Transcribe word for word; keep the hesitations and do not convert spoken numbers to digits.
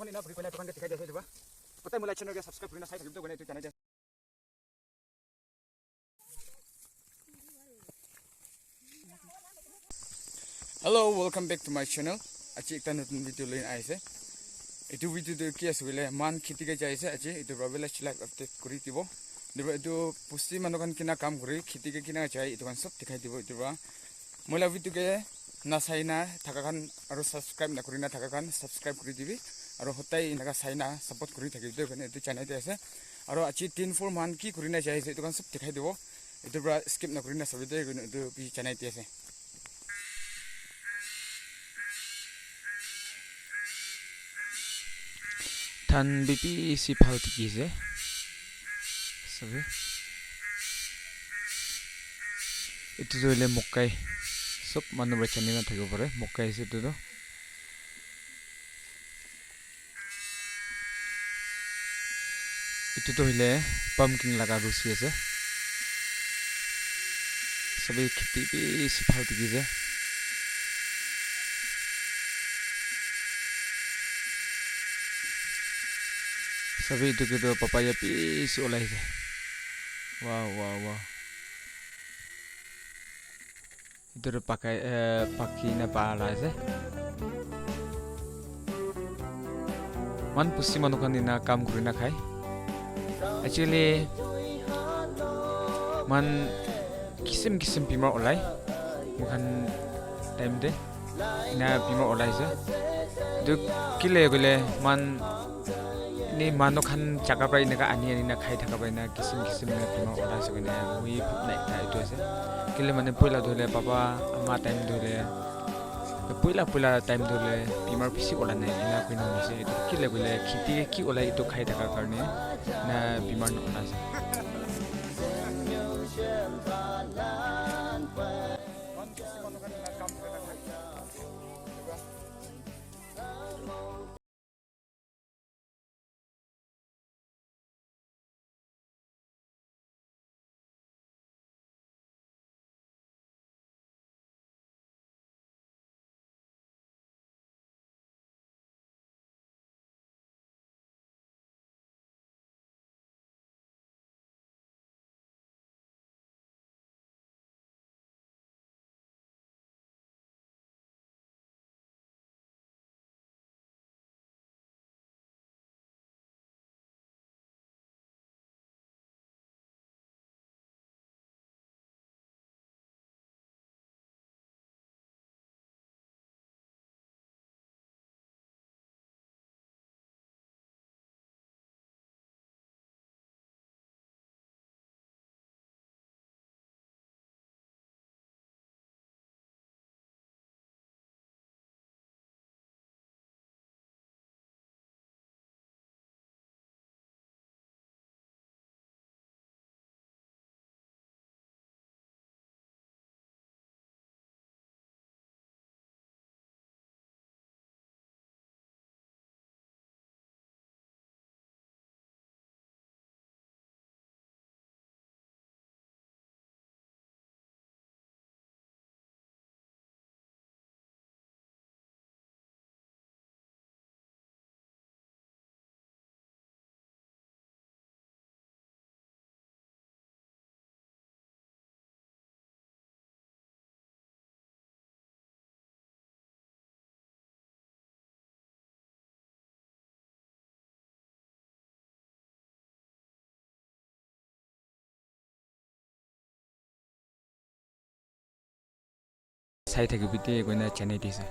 Ena bhi koina dukan ke dikhai di ase, etu para. Kotai moi laga channel ke subscribe kurina sai thakibi, etu koina etu janai di ase. Hello, welcome back to my channel. Aji ekta notun video loi aise. Etu video tu ki ase koile, moikhan kheti ke jai ase aji. Etu para village life update kuri dibo. Etu para etu bosti manu khan kina kam kuri, kheti ke kina jai, etu khan sob dikhai dibo. Etu para moi laga video ke nasai na thaka khan aru subscribe na kuri na thaka khan subscribe kuri dibi. Aru hotai enaka sai na support kuri thakibi de koina etu janai di ase. Aru aji din bhor moikhan ki kuri na jai ase, etu khan sob dikhai dibo. Etu para skip na kuri na sabi de koina etu bi janai di ase. Dhan bi bishi bhal dikhi ase. Sabi. Etu tu hoile mokai. Sob manu para jani na thakibo pare. Mokai ase etu tu. Etu tu hoile pumpkin laga rusi ase. Sabi kheti bishi bhal dikhi ase. Sabi etu ke tu papaya bishi ulai ase. Wow, wow, wow. Etu tu pakai, eh, paki na pa la ase. Moikhan bosti manu khan ena kam kuri na khai. Actually, moikhan kisim kisim bimar ulai. Moikhan time te ena bimar ulai ase. Etu kile koile moikhan eni manu khan jaga para eneka ani ani na khai thaka para ena kisim kisim na bimar ulai ase koina moi bhabna ekta etu ase. Kile mane poila tu hoile baba ama time tu hoile, poila poila time tu hoile bimar bishi ula nai ena koina hoise. Etu kile koile kheti ki ulai etu khai thaka karne na bimar na ula ase. Sai thakibi de koina janai dise.